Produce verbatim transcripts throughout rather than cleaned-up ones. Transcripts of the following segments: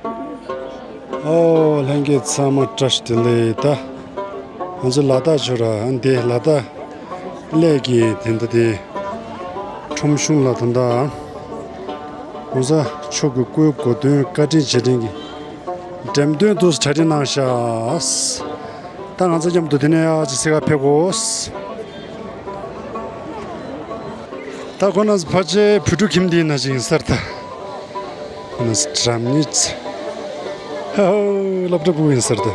ཨོ་ལྷན་རྒྱས་ཚང་མ་བཀྲ་ཤིས་བདེ་ལེགས། ད་ང་ཚོ་ལ་དྭགས་ཕྱོགས་ར་འདི་ལ་དྭགས་གླེ་གི་དེ་འདྲ་དེ་ཁྲོམ་གཞུང་ལ་ད་ལྟ་༸གོང་ས་མཆོག་གི་སྐུའི་གོ་སྟོན་བཀའ་དྲིན་རྗེས་དྲན་གྱི་འགྲེམས་སྟོན་དུ་གྲ་སྒྲིག་གནང་ཤག་ད་ང་ཚོ་མཉམ་དུ་དེ་ནས་ཡར་ཅིག་གསེར་ཁ་ཕེབས་དགོས། ད་ཁོ་ན་ཕལ་ཆེར་བོད་ཕྲུག་ཁྱིམ་འདིའི་ནང་བཞིན་གསར་ད་ཁོ་ན་འགྲམ་གཉིས་ཧོ་སློབ་གྲྭ་ཕྲུ་གུ་ཡིན་གསར་ད།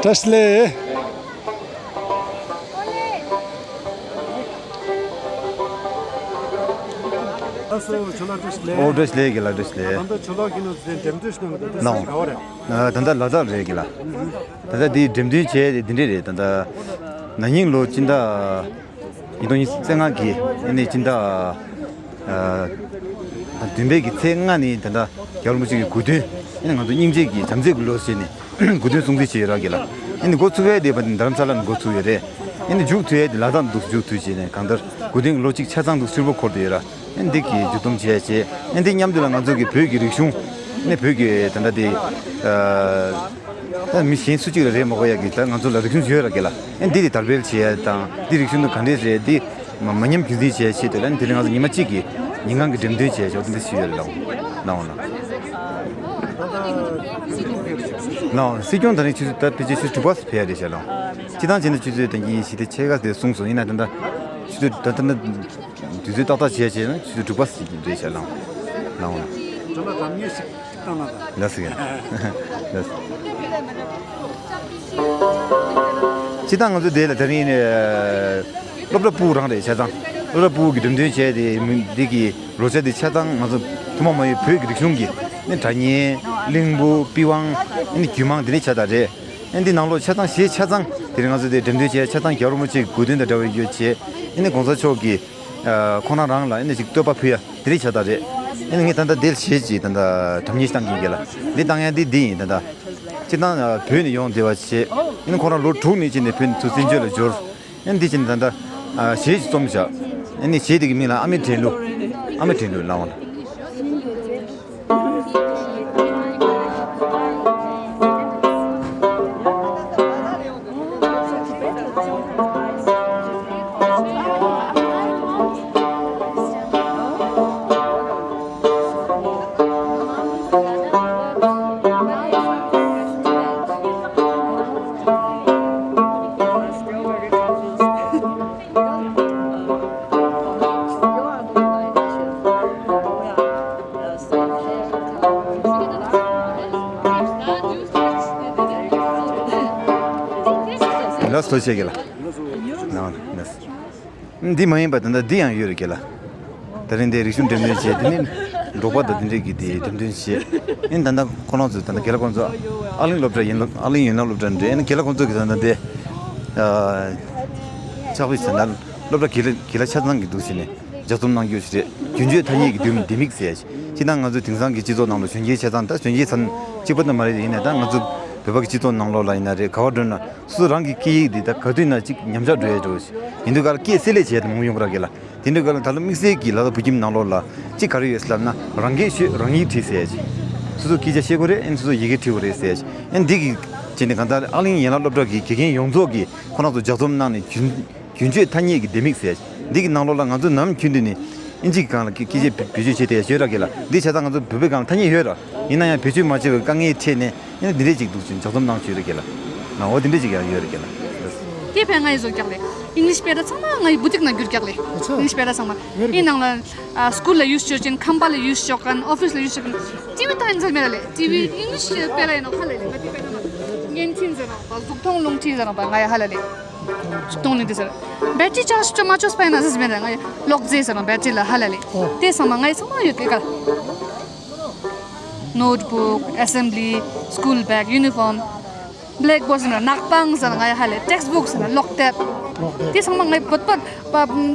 བཀྲ་ཤིས་བདེ་ལེགས། ཨོ་བཀྲ་ཤིས་བདེ་ལེགས་ལགས། བཀྲ་ཤིས་བདེ་ལེགས། ད་ལྟ་ཆུ་ལོག་གི་ནང་དུ་འགྲེམས་སྟོན་ཞིག་གནང་གི་འདུག་ད་ལྟ་ལགས་འོང་། ག་བ་རེད། ཨ་ད་ལྟ་ལ་དྭགས་རེད་གི་ལ། ད་ལྟ་འདི་འགྲེམས་སྟོན་བྱས་ཏེ་འདི་འདྲས་རེད། ད་ལྟ་ན་ནིང་ལོ་སྤྱི་ཟླ་ཉིས་སྟོང་ཉི་ཤུ་རྩ་ལྔ་གི་ཨ་ནི་སྤྱི་ཟླ་ཨ་བདུན་པའི་གི་ཚེས་ལྔ་ནས་ད་ལྟ་རྒྱལ་བ་རིན་པོ་ཆེ་གི་གོ་སྟོན་ཨ་ནི་ང་ཚོ་སྙིང་རྗེ་གི་བྱམས་བརྩེ་གི་ལོ་ཟེར་ནས་གོ་སྟོན་སྲུང་བརྩི་བྱས་ཡོད་ར་གི་ལ། ཨ་ནི་འགོ་ཚུགས་པའི་དེ་བར་དེ་རྡ་རམ་ས་ལ་ནས་འགོ་ཚུགས་ཡོད་རེད། ཨ་ནི་མཇུག་མཐུད་ཡས་དེ་ལ་དྭགས་འདུག་མཇུག་མཐུད་བྱས་ནས་གང་ལྟར་གོ་སྟོན་གི་ལོ་གཅིག་ཆ་ཚང་འདུག་ཕྱུར་པོ་འཁོར་དུ་ཡོད་ར། ཨ་ནི་འདི་གི་མཇུག་སྡོམ་བྱས་བྱས་ཨ་ནི་འདི་མཉམ་དུ་ལ་ང་ཚོ་གི་བོད་ཀྱི་རིག་གཞུང་ཨ་ནི་བོད་ཀྱི་ད་ལྟ་དེ་ཨ་ད་མི་གཞན་སུ་གཅིག་ལ་རེད་མ་གོ་ཡ་གི་ད་ང་ཚོ་ལ་རིག་གཞུང་ཡོད་ར་གི་ལ། ཨ་ནི་འདི་དེ་དར་སྤེལ་བྱེད་ཡ་དང་འདི་རིག་གཞུང་དུ་ག་འདྲས་རེད་འདི་མ་མ་ཉམས་རྒྱུན་འཛིན་བྱེད་ཡ་ཆེད་དུ་ལ་ཨ་ནི་དེ་རིང་ང་ཚོ་ཉི་མ་གཅིག་གི་ཉིན་གང་གི་འགྲེམས་སྟོན་བྱས་ཆོག་འདི་ཞུས་ཡོད་ལ་ལའང་ལ། ལའང་ལ། སྲིད་སྐྱོང་ད་རིང་ཆུ་ཚོད་ད་ཕལ་ཆེར་ཆུ་ཚོད་དྲུག་པ་ཕེབས་ཡ་རེད་ཤག་ལའང་། སྤྱི་བཏང་བྱས་ན་ཆུ་ཚོད་དང་གཉིས་ཤིག་དེ་ཕྱེད་ཀ་དེ་གསུངས་སོང་། ཡིན་ན་ད་ལྟ་ཆུ་ཚོད་ད་ལྟ་ན་དུས་ཚོད་ཏག་ཏག་བྱས་བྱས་ན་ཆུ་ཚོད་དྲུག་པ་ཞིག་རེད་ཤག་ལའང་། ལའང་ལ། ལ་སི་ཡ། ལ་སི། སྤྱི་བཏང་ང་ཚོ་དེ་ལ་དེ་རིང་ནས་སློབ་གྲྭ་ཕྲུ་གུ་རང་རེད་ཆ་ཚང་། སློབ་གྲྭ་ཕྲུ་གུ་གི་འགྲེམས་སྟོན་བྱས་ཏེ་མི་འདི་གི་ལོ་ཆ་འདི་ཆ་ཚང་ང་ཚོ་ཐུན་མོང་མ་ཡིན་བོད་ཀྱི་རིག་གཞུང་གི་ནི་སྒྲ་སྙན་གླིང་བུ་པི་ཝང་ནི་རྒྱུད་མང་འདི་ནི་ཆ་ཚང་རེད། ཨ་འདི་ནང་ལོགས་ཆ་ཚང་གཞས་ཆ་ཚང་དེ་རིང་ང་ཚོ་དེ་འགྲེམས་སྟོན་བྱས་ཆ་ཚང་རྒྱལ་བ་རིན་པོ་ཆེ་གི་གོ་སྟོན་དང་འབྲེལ་བ་ཡོད་བྱས་ཨ་ནི་གོང་ས་མཆོག་གི་ཁོང་རང་རང་ལ་ཨ་ནི་ཅིག་བསྟོད་པ་ཕུལ་ཡ་དེ་རིགས་བྱ་དག་རེད། ཨ་ནི་ངས་ད་ལྟ་འདིར་གཞས་ཅིག་ད་ལྟ་དྲ་བརྙན་ཞིག་བཏང་གིན་གྱི་ལ། འདི་བཏང་ཡ་འདི་འདི་ཡིན་ད་ལྟ། སྤྱིར་བཏང་བོད་ནས་ཡོང་བསྡད་པ་བྱས། ཨ་ནི་ཁོང་རང་ལོ་དྲུག་ནས་ཕྱིན་ནས་བོད་ནས་ཚུར་བཙན་བྱོལ་ལ་འབྱོར། ཨ་ནི་འདི་ཕྱིན་ད་ལྟ་གཞས་ཤིག་རྩོམ་བཞག་ཨ་ནི་གཞས་དེ་གི་མིང་ལ་ཨ་མའི་དྲན་གླུ། ཨ་མའི་དྲན་གླུ་ལའང་ལ། ལགས་སོ་བྱེད་ཀྱི་ལ། ལགས་ལགས། འདི་མ་ཡིན་པ་ད་ལྟ་འདི་ཡང་ཡོད་རེད་ཀྱི་ལ། དེ་རིང་འདི་རིག་གཞུང་འགྲེམས་སྟོན་བྱས་དེ་ནི་འབྲོག་པ་དང་དེ་འདྲས་ཀྱི་དེ་འགྲེམས་སྟོན་བྱས། ཨིན་ད་ལྟ་ཁོ་རང་ཚོ་ད་ལྟ་དགེ་ལགས་ཁོང་ཚོ་ཨ་གླིང་སློབ་གྲྭ་ཡན་ལག་ཨ་གླིང་ཡན་ལག་སློབ་གྲྭ་འདྲ་ཨིན་དགེ་ལགས་ཁོང་ཚོ་གི་ད་ལྟ་འདི་ཕྱག་དཔེ་ཟེར་ན་སློབ་གྲྭ་དགེ་ལགས་དགེ་ལགས་ཆ་ཚང་གི་འདུག་ཟེར་ནས། ལྗགས་རྩོམ་གནང་རྒྱུ་ཞིག་རེད། རྒྱུན་སྤྱོད་ཐ་སྙད་ཀྱི་ལྡེ་ལྡེ་མིག་ཟེར་ཡ་ཞིག་སྤྱིར་བཏང་ང་ཚོ་དེང་སང་གི་སྤྱི་ཚོགས་ནང་ལ་གཞོན་སྐྱེས་ཆ་ཚང་ད་གཞོན་སྐྱེས་ཚང་གཅིག་པ་ད་མ་རེད། ཡིན་ན་ད་ང་ཚོ་བོད་པ་གི་སྤྱི་ཚོགས་ནང་ལོགས་ལ་ཡིན་ན་རེད། ག་བ་འགྲོ་ན་སོ་སོ་རང་གི་སྐད་ཡིག་འདི་ད་ག་དུས་ན་ཅིག་ཉམས་ཆག་འགྲོ་ཡ་འགྲོ་ཞིག་ཡིན་དུས་ག་ལ་སྐད་བསྲེ་ལྷད་བྱས་ད་མང་ཡོང་གི་ར་གི་ལ། དེ་འདྲའི་ག་ལ་ད་ལོ་དམིགས་བསལ་གྱི་ལ་དྭགས་བོད་ཁྱིམ་ནང་ལོགས་ལ་ཅིག་ག་རེ་ཡོད་ཟེར་ལབ་ན་རང་སྐད་ཤོད་རང་ཡིག་བྲིས་ཟེར་ཡ་ཞིག་སོ་སོ་སྐད་ཆ་བཤད་དགོས་རེད། ཨེ་སོ་སོ་ཡི་གེ་བྲིས་དགོས་རེད་ཟེར་ཡ་ཞིག་ཨེ་འདི་གི་བྱས་ནས་གང་ལྟར་ཨ་གླིང་ཡན་ལག་སློབ་གྲྭ་གི་དགེ་རྒན་ཡོངས་རྫོགས་ཀྱིས་ཁོ་རང་ཚོ་ལྗགས་རྩོམ་གནང་ནས་རྒྱུན། རྒྱུན་སྤྱོད་ཐ་སྙད་ཀྱི་ལྡེ་མིག་ཟེར། འདི་གི་ནང་ལོགས་ལ་ང་ཚོ་ནམ་རྒྱུན་དུ་ནི་ཨིན་ཇི་གི་སྒང་ལ་སྐད་ཆ་བེད་སྤྱོད་བྱེད་བསྡད་ཡ་ཡོད་ར་གི་ལ། འདི་བྱས་ཙང་ང་ཚོ་བོད་པའི་སྒང་ལ་ཐ་སྙད་ཡོད་ར། ཡིན་ན་ཡང་བེད་སྤྱོད་མ་བྱས་པའི་དཀའ་ངལ་འཕྲད་ནས་ཨེ་ནི་འདི་འདྲས་ཅིག་འདུག་ཅིང་ལྗགས་རྩོམ་གནང་བྱོས་ར་གི་ལ། ང་འོ་འདི་འདྲས་ཅིག་ཡང་ཡོད་ར་གི་ལ། སྐད་ཕན་ང་ཡི་བཟོ་རྒྱག་ལེ། ཨིང་ལིཤ་དཔེ་ར་ཚང་མ་ང་ཡི་བུ་ཊིག་ནང་བསྒྱུར་རྒྱག་ལེ། ཨིང་ལིཤ་དཔེ་ར་ཚང་མ། ཡིན་ནང་ལ་སྐུལ་ལ་ཡུས་ཅོ་ཅན་ཁམས་པ་ལ་ཡུས་ཅོ་མཁན་ཨོ་ཕིས་ལ་ཡུས་ཅོ་མཁན་ཊི་བི་ཏང་ཡིན་ཟེར་མེད་ར་ལེ། ཊི་བི་ཨིང་ལིཤ་དཔེ་ར་ཡིན་ནོ་ཧ་ལ་ལེ། ང་ཊི་བི་དཔེ་ར་ནང་གཟུགས་མཐོང་རླུང་མཁྲིས་ཟེར་ནོ་པ་ང་ཡ་ཧ་ལ་ལེ། ཚུགས་གཏོང་ལེན་དུས་ཟེར། བེ་ཊི་རི་ཅར་ཇི་ཅོ་མ་ཅོས་པ་ཡིན་ན་ཟེར་མེད་ན་ང་ལོག་རྫས་ཟེར་ན་བེ་ཊི་རི་ལ་ཧ་ལ་ལེ། ཨོ། དེ་ཚང་མ་ང་ཡི་ཚང་མ་ཡོད་དེ་ག་ནོཊ་བུག་ཨེ་སེམ་བྷི་ལི་སྐུལ་བེག་ཡུ་ནི་ཕོམ་བྷི་ལེག་བོར་ཌི་ཟེར་ན་ནག་པང་ཟེར་ན་ང་ཡ་ཧ་ལ་ལེ། ཊེགསི་བུག་ཟེར་ན་ཀློག་དེབ། ཀློག་དེབ། དེ་ཚང་མ་ང་ཡི་བོད་པ་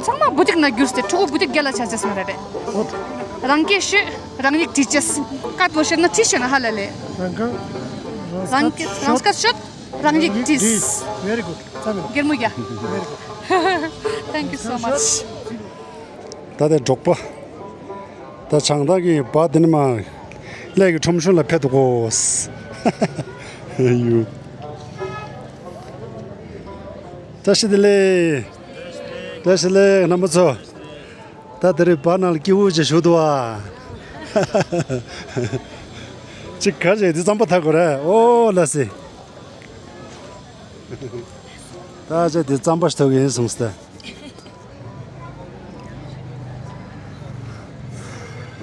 ཚང་མ་བུ་ཊིག་ནང་བསྒྱུར་ཏེ་ཕྲུ་གུ་བུ་ཊིག་རྒྱལ་ལ་ཆ་ཆེས་མ་རེད་པས། ཨོ། རང་སྐད་ཤོད་རང་ཡིག་བྲིས་ཆེས་ཀ་ཏོ་ཤེར་ན་བྲིས་ཤེས་ན་ཧ་ལ་ལེ། རང་གང་རང་སྐད་ཤོད། རང་ཡིག་བྲིས། Very good. ཚང་མ་སྒེར་མོ་རྒྱ། Very good. Thank you so much. ད་ལྟ་འབྲོག་པ། ད་བྱང་ཐང་གི་བ་དེ་ནི་མ། ཀླད་ཀྱི་ཁྲོམ་གཞུང་ལ་ཕེབས་འདུག་གོ། ཡུ། བཀྲ་ཤིས་བདེ་ལེགས། བཀྲ་ཤིས་བདེ་ལེགས་རྣམ་པ་ཚོ། ད་དེ་རིང་བ་ནང་ལ་སྐྱིད་པོ་ཅིག་བཞུགས་འདུག་ཨ། ཅིག་ག་རེ་འདི་རྩམ་པ་འཐག་དགོས་རེད། ཨོ་ལ་སི། ད་ཅི་འདི་རྩམ་པ་ཞིག་འཐག་གི་ཡིན་གསུངས་ཏེ།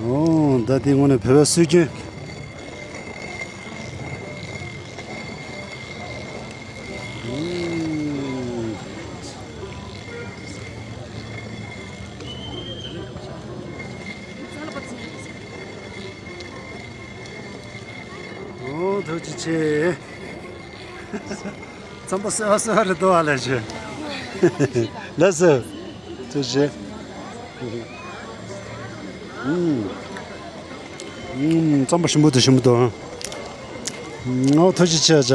ཨོ་ད་འདི་དངོས་གནས་བོད་པའི་སྲོལ་རྒྱུན། ཨོ་ཐུགས་རྗེ་ཆེ། རྩམ་པ་སེ་བ་སེ་བ་རེད་འདུག་ཨ་ལས་ཆེ། ལགས་སོ། ཐུགས་རྗེ་ཆེ། ཨུམ། ཨུམ། རྩམ་པ་ཞིམ་པོ་འདུག་ཞིམ་པོ་འདུག་ཨོ་ཐུགས་རྗེ་ཆེ་ཅག་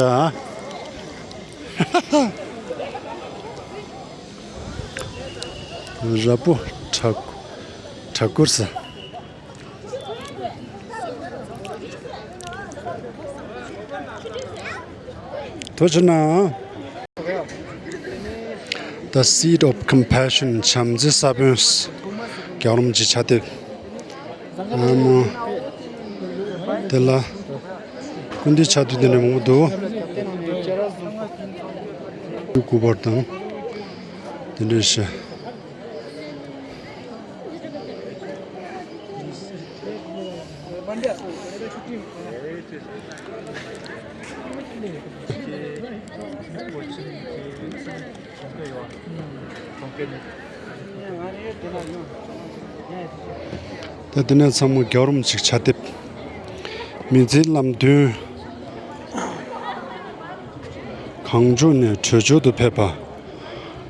ར་སྤུ་གྲ་གྲ་གུར་ཟེར། ཐུགས་རྗེ་གནང་། The Seed of Compassion བྱམས་བརྩེའི་ས་བོན། རྒྱལ་བ་རིན་པོ་ཆེའི་ཕྱག་དེབ། ཨ་མ། དེ་ལ་སྐུ་མདུན་ཕྱག་དེབ་དེ་འདྲ་མང་པོ་འདུག་སྐུ་པར་དང་དེ་འདྲ་ཞིག་ད་དེ་ནས་ཚང་མ་རྒྱལ་བ་རིན་པོ་ཆེའི་ཕྱག་དེབ། མི་ཚེའི་ལམ་སྟོན། གངས་ལྗོངས་ནས་བྲོས་བྱོལ་དུ་ཕེབས་པ།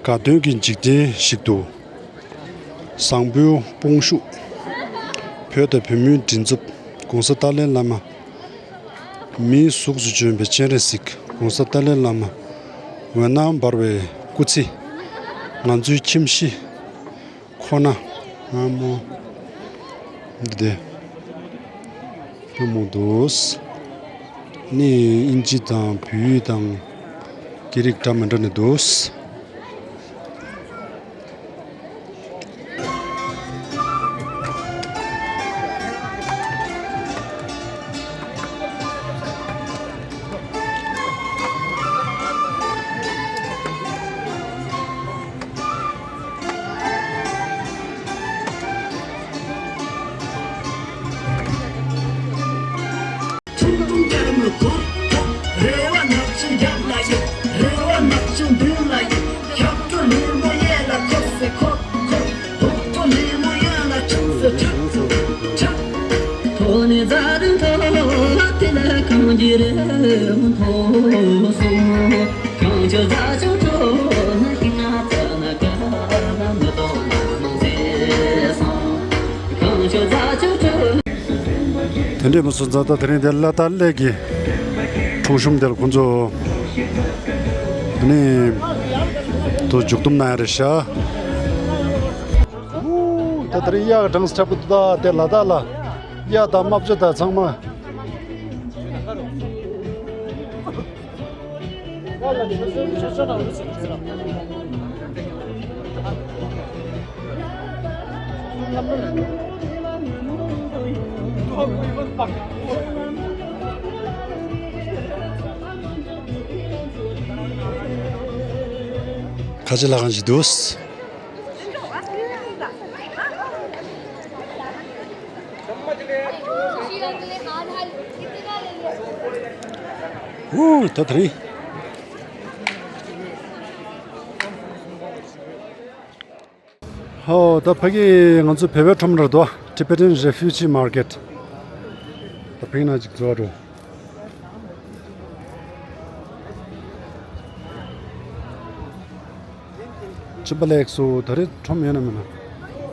དགའ་སྟོན་གྱི་འཇིག་རྟེན་ཞིག་ཏུ། བཟང་པོའི་དཔུང་ཤུགས། བོད་དང་བོད་མིའི་མགྲིན་ཚབ། ༸གོང་ས་ཏཱ་ལའི་བླ་མ། མིའི་གཟུགས་སུ་བྱོན་པའི་སྤྱན་རས་གཟིགས། ༸གོང་ས་ཏཱ་ལའི་བླ་མ། འོད་སྣང་འབར་བའི་སྐུ་ཚེ། ང་ཚོའི་ཁྱིམ་གཞིས་ཁོ་ན། ཨ་མོ། འདི་དེ་ལྷ་མོ་འདུག་ནི་ཨིན་ཇི་དང་བོད་ཡིག་དང་སྐད་རིགས་འདྲ་མི་འདྲ་ནི་འདུག་ཁྲུང་ཁྲུང་རྒྱལ་མོའི་གུར་ཐོག་རེ་བ་ནག་ཆུ་རྒྱབ་ལ་ཡོད། རེ་བ་ནག་ཆུ་མདུན་ལ་ཡོད། ཞབས་བྲོ་ལེན་མོ་ཡན་ལ་ཁོག་སེ་ཁོག་ཁོག་སྡུག་པོ་ལེན་མོ་ཡན་ལ་ཁྲག་སེ་ཁྲག་ཁྲག་ཐོག་ནས་རྫ་རི་མཐོ་དེ་ལ་གངས་ཀྱི་རི་མཐོ་སོང་། གངས་ཆུ་རྫ་ཆུ་ཁྲོད་ན་ཤིང་ནགས་ཚལ་ན་དགའ་ལ་མི་ཐོག་ན་ནང་ཚེ་སོང་། གངས་ཆུ་རྫ་ཆུ་ཁྲོད། དེ་འདྲས་མི་སོང་ཙང་ད་དེ་རིང་དེ་ལ་ད་ཀླད་ཀྱི་ཁྲོམ་གཞུང་དེ་ལ་ཁོང་ཚོ་ནི་དུ་མཇུག་བསྡོམས་གནང་ཡ་རེད་ཤག་ད་དེ་རིང་གཡག་གྲངས་སུ་ཁྱབ་ཀྱི་འདུག་ད་དེ་ལ་དྭགས་ལ་གཡག་དང་རྨ་བྱ་དང་ཚང་མ། ཁ་ཆེ་ལྷ་ཁང་ཞིག་འདུག་ཧུ། ད་དེ་རིང་། ཧོ། ད་ཕ་གི་ང་ཚོ་བོད་པའི་ཁྲོམ་ར་འདུག Tibetan Refugee Market། ད་ཕ་གི་ན་ཅིག་འཛུལ་བ་འགྲོ། ཅི་པ་ལེགས་སོ། ད་རེས་ཁྲོམ་ཡོད་ན་མེད་ན།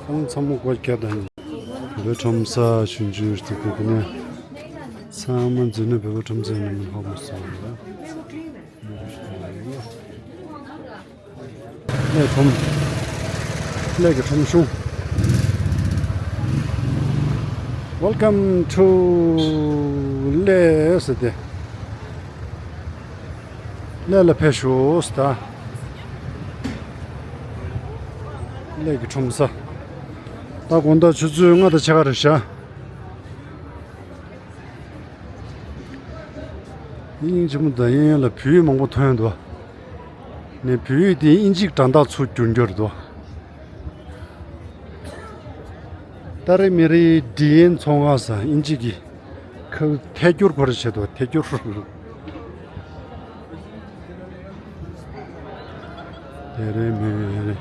ཁོང་ཚང་མ་སྒོ་བརྒྱབ་དང་། བོད་ཁྲོམ་ས་ཆུང་ཆུང་ཞིག་དེ་ཁུག་ནས། ཚང་མ་འཛུལ་ནས་བོད་ཁྲོམ་ས་ཡོད་ན་མེད་ན་ཧ་མ་སོང་། ཀླད་ཁྲོམ། ཀླད་ཀྱི་ཁྲོམ་གཞུང་། Welcome to གླེ་ཟེར་ཏེ། གླེ་ལ་ཕེབས་ཤོག་ཟེར་ད། གླེ་གི་ཁྲོམ་ས། ད་དགོང་དག་ཆུ་ཚོད་ལྔ་དང་ཕྱེད་ཀ་རེད་ཤག་དབྱིན་ཇི་མོ་དང་དབྱིན་ཡུལ་ལ་བོད་ཡིག་མང་པོ་ཐོན་འདུག་ནས་བོད་ཡིག་དེ་དབྱིན་ཇིའི་སྒྲ་གདངས་ཚུར་བསྒྱུར་རྒྱུ་རེད་འདུག་ཏཱ་རེ་མེ་རི་ཌི་ཨེན་ཚོང་ཁང་ཟེར། དབྱིན་ཇི་གི་ཁ་ཐད་སྒྱུར་ཁོ་རེ་བྱེད་དོ། ཐད་སྒྱུར། ཏཱ་རེ་མེ་རི།